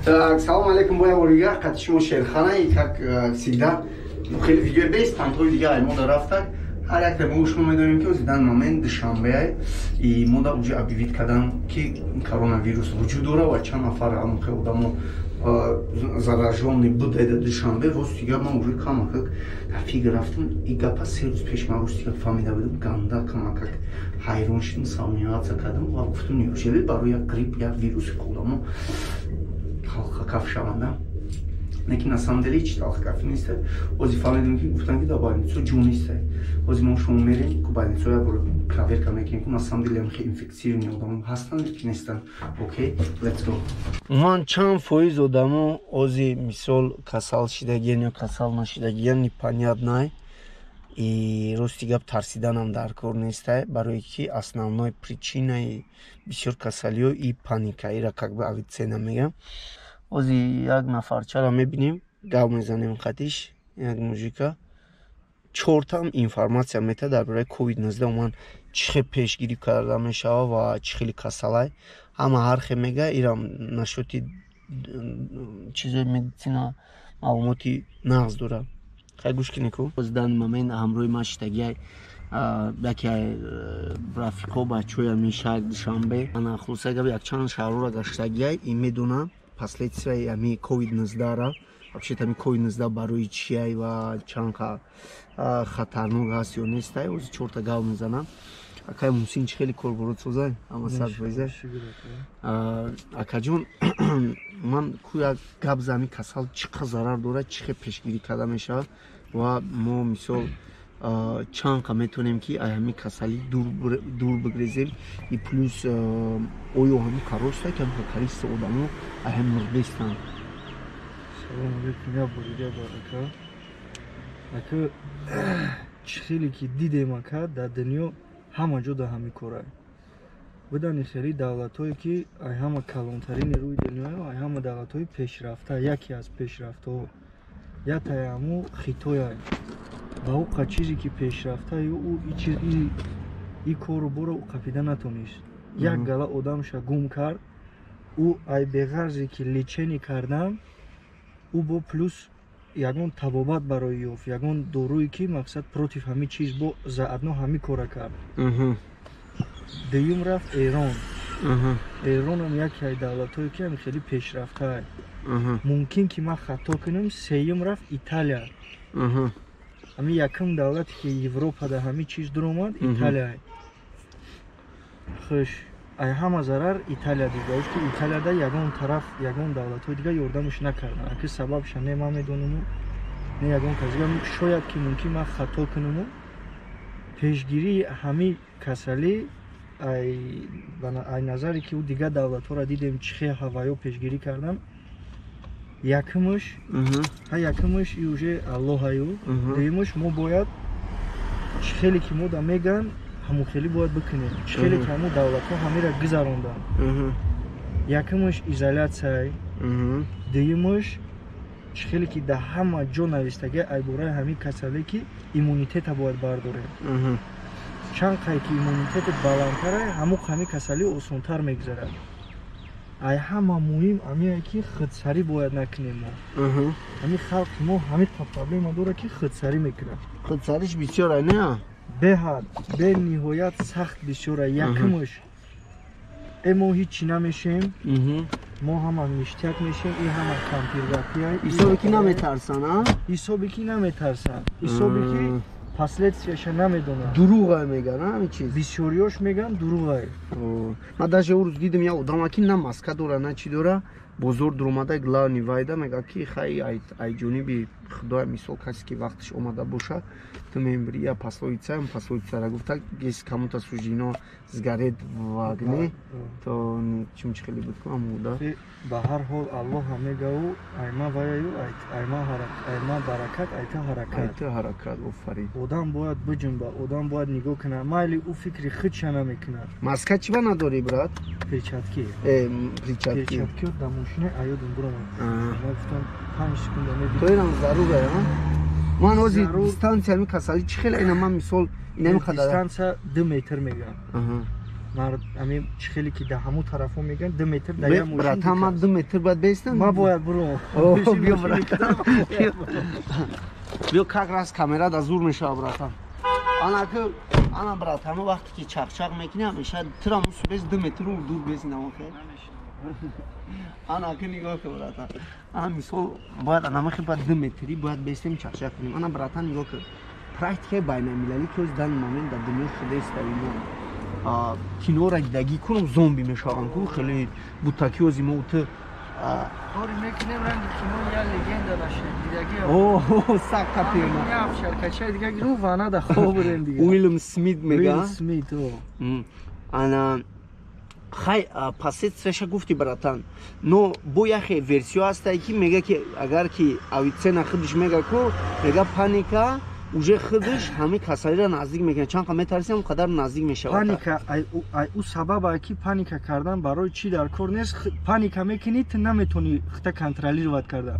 Так, салом алейкум, боя борига, қати шумо Шерхана и, как всегда, хеле видеои бес пантои дига ай мода рафтак. Ҳар як мо шумо медонем, ки ози дан момент Душанбе и мода уже объявить кардан, ки коронавирус вуҷуд дора ва чанд нафар амхе одамо заражённый буда дар Душанбе. Рости гап, ман уже камакак дар фикр рафтам. И гапа 3 рӯз пеш ман, рости гап, фаҳмида будам. Ганда камакак ҳайрон шудам, сомневаться кардам ва гуфтам: неужели барои як грипп, як вируси одамо талхакаф шаванда? Лекин на самом деле ҳеч талхакафӣ нест. Ози фаҳмидем, ки гуфтан, ки дар больницо ҷо нест. Ози мо шумо мерем ку больницо, як бор проверка мекунем, ку на самом деле ҳам хеле инфицированный одамо ҳастанд ки нестанд. Окей, let's go. Ман чанд фоиз одамо ози, мисол, касал шидагиян ё касал нашидагиян, непонятно. И рости гап, тарсиданам дар кор нестай, барое ки основной причинаи бисёр касалиҳо и паника. Ира как бы Авиценна мегам. Ози як нафарчаро мебинем, гап мезанем қатиш, як мужика чортам информация мета дар бораи COVID-19, уман чӣ хел пешгирӣ карда мешава ва чӣ хели касалай. Ҳама ҳар хел мега. Ирам нашоти чизои медицина маълумоти нағз дорад. Хай, гӯш кунед ку. Дан момент ҳамроҳи ман шитагиай яке рафиқо, бачаҳои ҳамин шаҳри Душанбе. Ана, хулоса гап, якчанд шаҳрҳоро гаштагиай и медонам последствияи ҳами COVID-19-ра, вообще-то ҳами COVID-19 барои чиай ва чанд хатарнок ҳаст ё нестай. Ози чорта гап мезанам. Акай Муҳсин, чӣ хеле корборот созай, ҳама 100%. Акаҷон, ман ку як гап за ҳами касал чӣ қадр зарар дорад, чӣ хел пешгирӣ карда мешавад ва мо, мисол, чанд қа метавонем, ки ай ҳами касалӣ дур бигрезем. И плюс, оё ҳами кароста, ки ҳами количество одамо ай ҳами мурдестанд? Салом алейкум, як бори дига барака. Ака, чӣ хеле ки дидем, ака, дар дунё ҳама ҷо дар ҳамин корай будани хеле давлатҳое, ки ай ҳама калонтарини рӯи дунёю ай ҳама давлатҳои пешрафта, яке аз пешрафтаҳо ятае ҳаму Хитояй. Ба ӯ чизе ки пешрафтаю ӯ и кору боро ӯ қапида натонист, як гала одамша гум кард. Ӯ ай беғарзе ки лечение кардан, ӯ бо плюс ягон табобат барои ёфт, ягон доруе, ки мақсад против ҳамин чиз, бо заодно ҳамин кора кард. Дуюм рафт Эрон. Эронам яке ай давлатҳое, ки ҳами хеле пешрафтаай. Мумкин ки ман хато кунам. Сеюм рафт Италия. Ҳамин якум давлате, ки Европада ҳамин чиз дуромад, Италия. Хуш, ай ҳама зарар Италия дид, барои ки Италияда ягон тараф, ягон давлатҳои дигар ёрдамаш накарданд. Аки сабабша не ман медонаму, не ягон кас дигар. Шояд ки мумкин ман хато кунаму. Пешгирии ҳамин касалӣ, ай назаре ки ӯ дигар давлатҳоро дидем, чӣ хел ҳаваё пешгирӣ кардан, якумаш ҳа, якумаш и уже Аллоҳаю, дуюмаш мо бояд чӣ хеле ки мода меган, ҳамон хеле бояд бикунем, чӣ хеле ки ҳамон давлатҳо ҳамира гузаронданд. Якумаш изоляция, дуюмаш чӣ хеле ки дар ҳама ҷо навистагӣ ай бораи ҳамин касале, ки иммунитета бояд бардорем. Чанд қай ки иммунитетет баландтара, ҳамон ҳамин касалӣ осонтар мегузарад. Ай ҳама муҳим ҳамине, ки худсарӣ бояд накунем мо. Ҳамин халқи мо ҳамин проблема дорад, ки худсарӣ мекунад. Худсариш бисёр не? Беҳад, бениҳоят сахт бисёра. Якумаш, мо ҳичи намешем, мо ҳама ништяк мешем, и ҳама кампиргапия. Ҳисобе ки наметарсан, а? Ҳисобе ки наметарсан, ҳисобе ки последствияша намедонанд. Дурӯғай меган ҳамин чиз? Бисёриёш меган, дурӯғай. Ман даже ӯ рӯз дидам, як одама, ки на маска дора, на чӣ дора, бозор дуромада, главный вайда мега, ки хай, ай ҷониби Худоя, мисол, касе ки вақташ омада боша, ту мембри. Я пословица, пословицара гуфта: если кому-то суждено сгореть в огне, то чим чи хеле буд амуда. Ба ҳар ҳол, Аллоҳ мегау: айма ваяю, айма айма баракат, айта ҳаракат. Айта ҳаракат, офарин. Одам бояд биҷунба, одам бояд нигоҳ кунад, майли ӯ фикри худша намекунад. Маска чӣ ба надорӣ, брат? Перчатки. Перчатки. Перчатки дар мошина аёдум буромад, ман гуфтам 5 секунда. То инам зарура? Ман ҳозир дистанция ҳами касалӣ чӣ хеле ина ман, мисол, инами қадар дистанция 2 метр мегӯям. Ами чӣ хеле ки дар ҳамун тарафҳо мегӯянд 2 метр дар як мошин. Братан, ман 2 метр бояд бестам? Ман бояд буром. Биё, братан. Биё, как раз камера да зур мешава, братан. Ана ки ана братан, вақте ки чақчақ мекунӣ, ҳамеша тира мусу бес 2 метр дур бесинам, охе. Ана ки нигоҳ кун, братан. Ана мисол бояд ана махи бояд 2 метри бояд бестем, чақчақ кунем. Ана, братан, нигоҳ кун. Практикаи байналмилалӣ ки дар момент дар дунё шуда иставимо. Киноро дидагӣ кунам, зомби мешаванд ку, хеле бутаки ози мо ту кори мекунем, ранги кино я легенда нашед дидагӣ. О, сак капирна. Шаркачаи дига гирум, вана да хоб бурем дига. Уилм Смит мега. Уилл Смит, о. Ана хай, последствияша гуфти, братан, но бо яхе версиё ҳастае, ки мега, ки агар ки Авиценна худаш мега ку, мега, паника уже худаш ҳамин касалиро наздик мекунад, чанд қа метарси, ҳам қадар наздик мешавад. Паника ай ӯ сабаб, ки паника кардан барои чӣ дар кор нест. Паника мекунӣ, ту наметонӣ худта контролировать карда.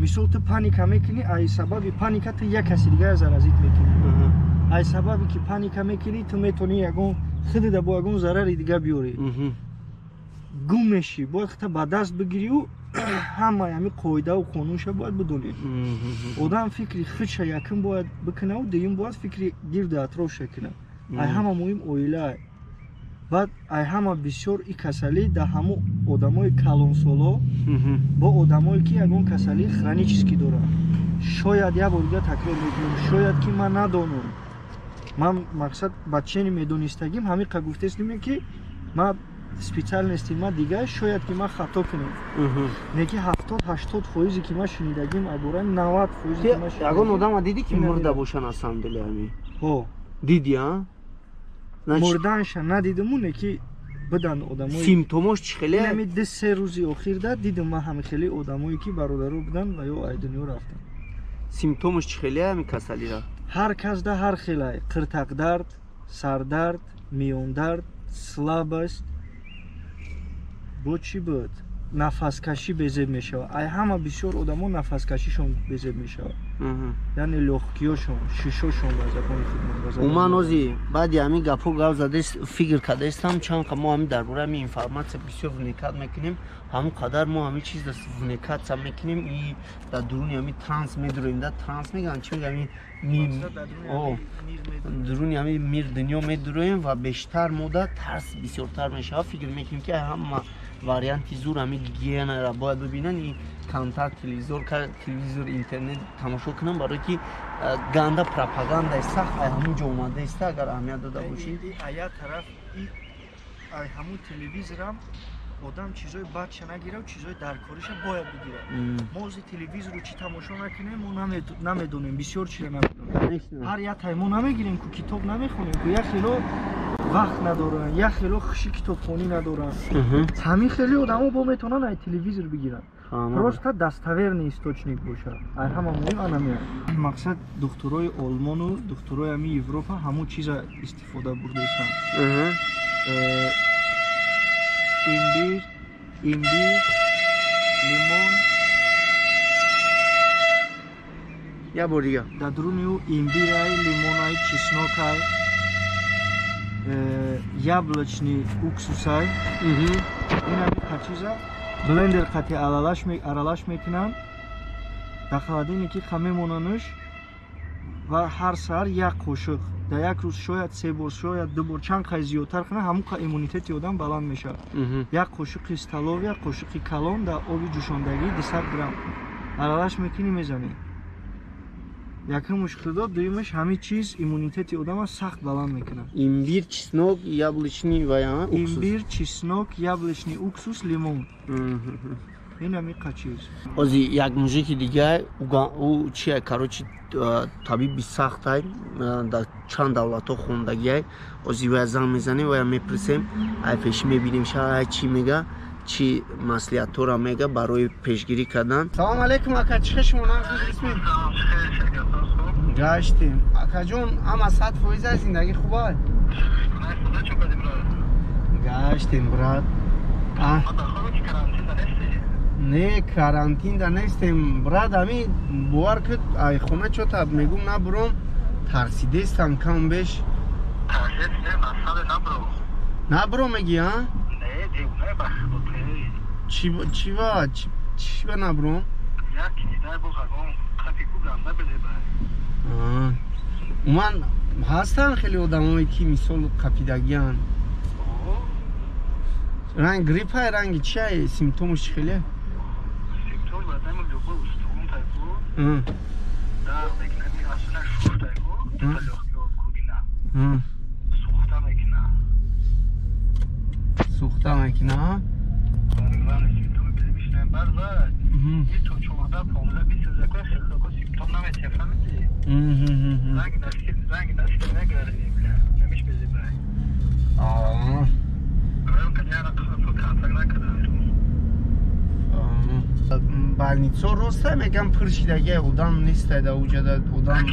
Мисол, ту паника мекунӣ, ай сабаби паника ту як каси дигара заразить мекунӣ. Ай сабаби ки паника мекунӣ, ту метонӣ ягон худда бо ягон зарари дига биёрӣ, гум мешӣ. Бояд худта ба даст бигирию ҳамаи ҳами қоидаву қонунша бояд бидонӣ. Одам фикри худша якум бояд бикунаву дуюм бояд фикри гирду атрофша кунад. Ай ҳама муҳим оилаа. Баъд ай ҳама бисёр и касалӣ дар ҳамун одамои калонсоло, бо одамое ки ягон касалии хронический доранд. Шояд, як бор дига такрор мекунам, шояд ки ман надонам, ман мақсад ба чени медонистагим ҳамиқа гуфтестиме, ки ман специальности ма дига, шояд ки ман хато кунам, не ки 70-80 фоизе ки ман шунидагим, айбора 90 фоизе ки ман Ягон одама дидӣ, ки мурда бошанд, на самом деле ҳами? Ҳо. Диди, а? Мурданша надидиму, не ки бидан одамои. Симптомош чӣ хеле? Ҳами 2-3 рӯзи охирда дидим ман ҳами хеле одамое, ки бародаро будан ва ё ай дунё рафтан. Симптомош чӣ хеле ҳами касалира? Ҳар кас да ҳар хелай: қиртақдард, сардард, миёндард, слабость, бо чӣ буд, нафаскашӣ безеб мешавад. Ай ҳама бисёр одамо нафаскашишон безеб мешавад, яъне лёгкиёшон, шишошон, ба забони худмон. Уман ози баъди ҳамин гапҳо гап задест, фикр кардаистам, чанд қа мо ҳамин дар бораи ҳамин информация бисёр вникать мекунем, ҳамон қадар мо ҳамин чиз вникаться мекунем и дар дуруни ҳамин транс медуроем, да, транс мегӯянд, чӣ мегӯям, дуруни ҳамин мир, дунё медуроем ва бештар мода тарс бисёртар мешавад. Фикр мекунем, ки ҳама варианти зур ҳамин гигиенара бояд бибинанд и камтар телевизор, интернет тамошо кунам, барое ки ганда пропагандаи сахт ай ҳамун ҷо омада иста, агар аҳамият дода бошӣ. Ая тараф ай ҳамун телевизорам одам чизои бадша нагирав, чизои даркориша бояд бигирад. Мо ози телевизору чӣ тамошо накунем, мо намедонем, бисёр чира намедонем. Ҳар як тай мо намегирем ку, китоб намехонем ку, як хело вақт надоранд, як хело хуши китобхонӣ надоранд. Ҳамин хеле одамо бо метавонанд ай телевизор бигиранд, просто достоверный источник бошад. Ай ҳама муҳим анамеа мақсад. Духтурои Олмону духтурои ҳами Европа ҳамун чиза истифода бурдаистанд: имбир, лимон. Як бор дига. Дар дуруни ӯ имбирай, лимонай, чеснокай, яблочный уксусай. Ин ҳами чиза блендер қати аралаш мекунанд, дар холодильники ха мемонанш ва ҳар саҳар як қошуқ. Дар як рӯз шояд се бор, шояд ду бор, чанд қай зиёдтар кунад, ҳамон қа иммунитети одам баланд мешавад. Як қошуқи столовый, як қошуқи калон дар оби ҷӯшондагӣ 200 грамм аралаш мекунӣ, мезанӣ. Якумш худо, дуюмаш ҳамин чиз иммунитети одама сахт баланд мекунад. Имбир, чеснок, яблочный ва уксус. Имбир, чеснок, яблочный уксус, лимон, ин ҳамин чиз. Ози як мужики дига, ӯ чи, короче, табиби сахтай, дар чанд давлатҳо хондагиай. Ози вая занг мезанем, вая мепурсем, ай пеши мебинем ша, ай чӣ мега, чӣ маслиҳатҳоро мега барои пешгирӣ кардан. Салом алейкум, ака, чӣ шумо, нағз? Гаштем, акаҷон, ҳама 100% зиндагӣ хуба. Гаштем, брат. Не, карантинда нестем, брат. Ами бовар куд, ай хона чота мегум набуром, тарсидестам кам беш. Набро меги, а? Не, девона ба худо. Чи ва? Чи ба набром? Як не дай бог агон қапи ку ганда беде ба. Уман ҳастан хеле одамое ки мисол қапидагиан. Ранг гриппай, ранги чиай, симптомаш чи хеле? Симптом баъдан любой устухун тайку. Дард мекунад, асла шуш тайку, талоқи кугина. Сухта мекуна. Сухта мекуна? Главный симптомы беде баъд ва то 14 15 20 рӯзака хеле локо симптом наметия, фаҳмидӣ? Ранги наски, ранги наски нагари, бля. Намиш безе бай. Больницо роста мегам пур шидаги одам нестай да уҷада одам.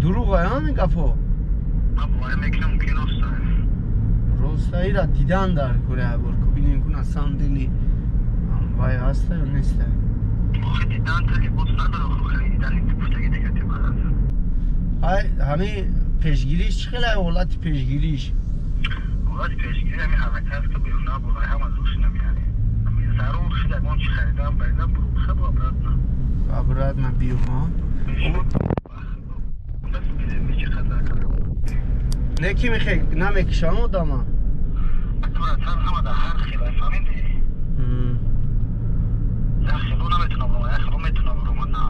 Дурӯғ ая гапо? Роста ира дидан дар кора бор ку бинем ку на самом деле вай ҳаста ё неста. Ай ҳами пешгириш чӣ хеле ҳолати пешгириш? ҳолати пешгирӣ ҳами ҳаракат ки берун набура, ҳама зуш намеяни. Ҳами зарур шуд ягон чи харидан байдан буру хаб обратно. Обратно биё, ҳа? Не ки мехе намекишам одама? Ҳама дар ҳар хел, фаҳмидӣ? Як хело наметунам бурам, як хело метунам бурам, на.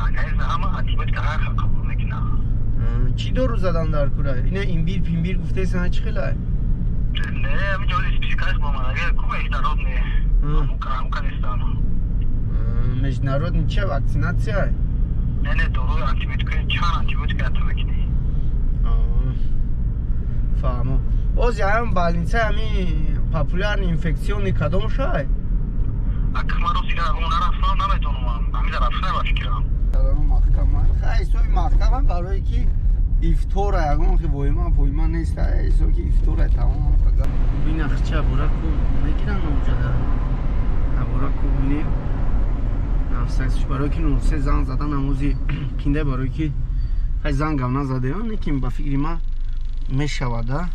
Организм ҳама антибиотика ҳар хел қабул мекунад. Чӣ дору задан дар кура? Ина имбир пимбир гуфтаесан чӣ хелай? Не, ҳамин ҷои спискаш бо ман, агар ку международный. Ҳамука нестан. Международный чия вакцинация? Не, не, доруи антибиотика, чанд антибиотика ата мекунӣ. Фаҳмо. Оз ҳам больница ҳами популярный инфекционный кадом шай? Акма рост дигар он нарафтам, намедонам. Ҳамин рафтам ба фикрам. Маҳкама. Хай, сои маҳкама барое ки ифтора ягон хи воима нест, исо ки ифтора тамом. Бина хча бура ку мекунан уҷада. Бура ку бинем. Нафсаксш барое ки 03 занг задан намози кинда барое ки хай зангам назадаён, лекин ба фикри ма мешавада.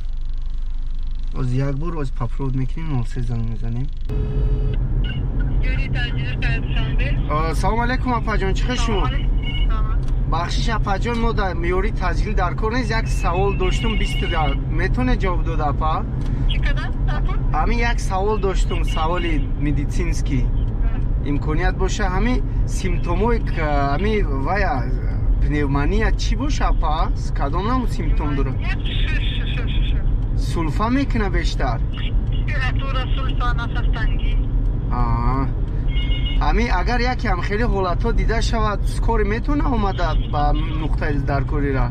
Оз як бор оз попробуй мекунем, 03 занг мезанем. Салом алейкум апаҷон, чӣ хел шумо? Бахшиш апаҷон, мо дар меёри таҷлил дар кор нест, як савол доштум, 20 метавонед ҷавоб дода апа? Ҳамин як савол доштум, саволи медицинский. Имконият боша ҳамин симптомҳои ҳамин вая пневмония чӣ боша апа? Кадом намуд симптом дорад? Сулфа мекуна бештар? Ҳамин агар яке ҳам хеле ҳолатҳо дида шавад, скори метавона омада ба нуқтаи даркорира?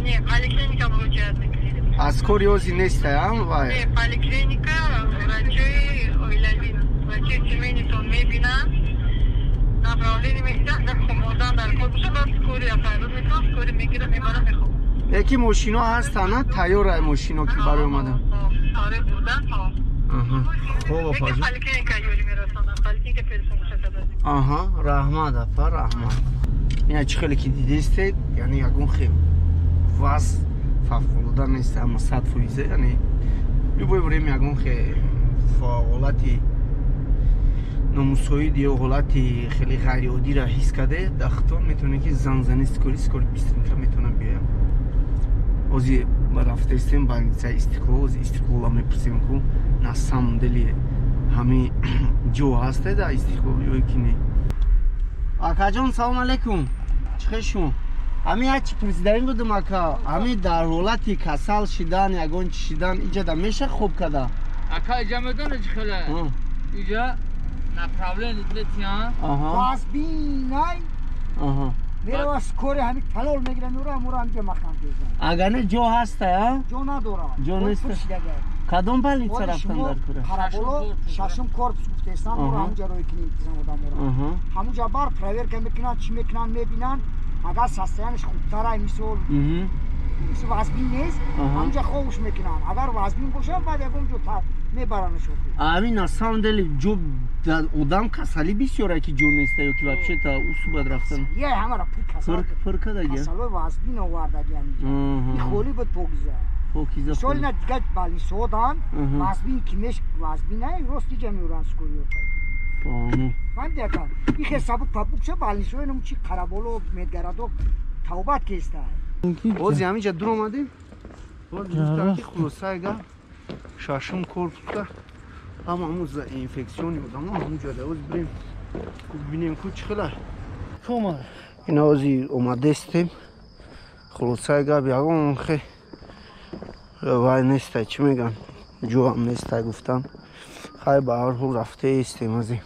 Не, поликлиника муроҷиат мекунед. Аз кори ози нестай, ам вай? Не, поликлиника врачои оилавӣ, врачои семейнитон мебинанд, направление мекунанд, агар хумодан дар кор бошад, баъд скори пайдо мекунанд, скори мегиранд, мебаранд, мехобанд. Яки мошино ҳастанд, на тайёрай мошино ки барои омадан? Барои бурдан, ҳо. Хоб апаҷон. Поликлиника ёрӣ мерасонанд, поликлиника телефон шакада. Аҳа, раҳмат апа, раҳмат. Ина чӣ хеле ки дидистед, яъне ягон хел вазъ фавқулода нест, ама 100%, яъне любое время ягон хел ҳолати номусоид ё ҳолати хеле ғайриоддиро ҳис карде, дахтон метавонед ки занг занед, скори скори бистринка метавонад биёям. Ози рафтаистем больницаи Истиқлол, ози Истиқлола мепурсем ку на самом деле ҳами ҷо ҳасте дар Истиқлол ё ки не. Акаҷон, салом алейкум. Чӣ хел шумо? Ҳамин як чи пурсидаин будум ака, ҳамин дар ҳолати касал шидан, ягон чи шидан, иҷада меша хоб када? Ака, иҷа медонӣ чӣ хеле? Иҷа направление метиҳанд. Вазбинай мерава скори ҳамин талол мегирам, меора, ҳамора ҳамҷа маҳкам мезанам. Агар не ҷо ҳаста, а? Ҷо надорам. Ҷо нест. Кадом больница рафтан дар кура? Қараболо шашум корпус гуфтаистам, моро ҳамунҷа рӯй кунем тизам одаморо. Ҳамунҷа бар проверка мекунанд, чӣ мекунанд, мебинанд. Агар состояниш хубтар ай, мисол вазбин нест, ҳамунҷа хобуш мекунанд. Агар вазбин бошад, баъд ягон ҷо мебаранаш. Ҳамин на самом деле ҷо одам касалӣ бисёр ки ҷо неста ё ки вообще-то усубад рафтан. Я ҳамара пур касал. Пур кадаги? Касалои вазбин овардаги ҳаминҷа. Холӣ буд покиза. Покиза. Мисол ина дигар больницаҳо дан вазбин ки меш вазбин ай рост иҷа меоранд скориё. Фаҳмо. Фаҳмиди ака? И хел сабук пабук ша больницаҳо инам чи Қараболо, медгородок тавбат кеста. Ози ҳаминҷа дур омадем. Боз гуфтам ки хулосаи гап шашум корпуста ҳама ҳамун инфексиони одамо ҳамунҷа да оз бирем бинем ку чӣ хела. Ина ози омадестем. Хулосаи гап ягон хе вай нестай, чӣ меган, ҷоам нестай гуфтан. Хай, ба ҳар ҳол рафтаестем ази.